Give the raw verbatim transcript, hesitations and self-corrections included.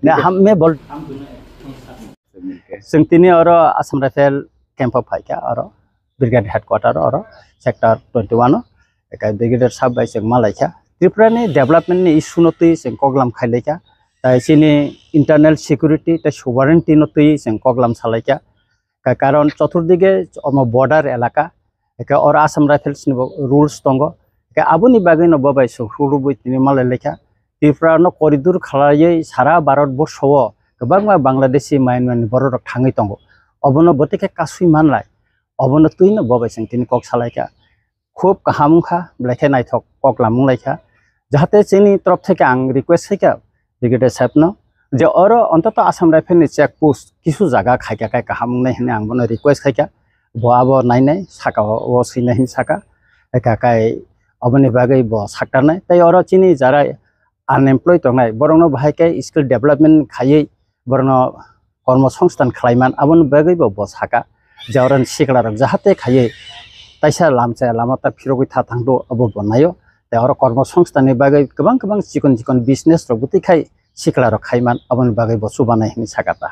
Ne, ham, me bol-, chwng tini oro Assam Rifle camp o phaikha, oro Brigade Headquarter oro sector twenty one o, eka Brigadier sahab bai chwng malaikha. Tripura ni development ni issue no twi chwng koklam khailaikha, tai chini internal security tai sovereignty no twi chwng koklam salaikha. Ka-, karon choturdige omo border elaka, eka oro Assam Rifles ni bo rules tongo, eka aboni bagwi no bo bai chwng hurubwi tini malailaikha. Tripura no corridor khlaiwi sara Bharat borsho o kwbangma Bangladeshi, Myanmar ni borok rok thangwi tongo. Obono bwtwi khe kasui manlai, obono twi no bo bai chwng tini kok salaikha. Khub kaham wngkha, belai khe naithok koklam wnglaikha. Jahate chini torof theke ang request khaikha Brigadier sahab no, je oro ontoto Assam Rifle ni check post kisu jaga khaikha khe kaham wngnai hwnwi ang bono request khaikha. Bo abo nainai saka o, o swinai hwnwi saka. Eka kai oboni bagwi bo saktarnai. Tai oro chini jara unemployed tongnai, borokno bahai khe skill development khaiwi borokno kormo songstan khlaiman, aboni bagwi bo, bo saka je oro sikla rok jahate khaiwi taisa lamchaya lama ta phirogwi tha thangdo, abo bo naio. Tei oro kormo songstan ni bagwi kwbang kwbang chikon chikon business rok bwtwi khai sikla rok khaiman, aboni bagwi bo chubanai hwnwi saka ta.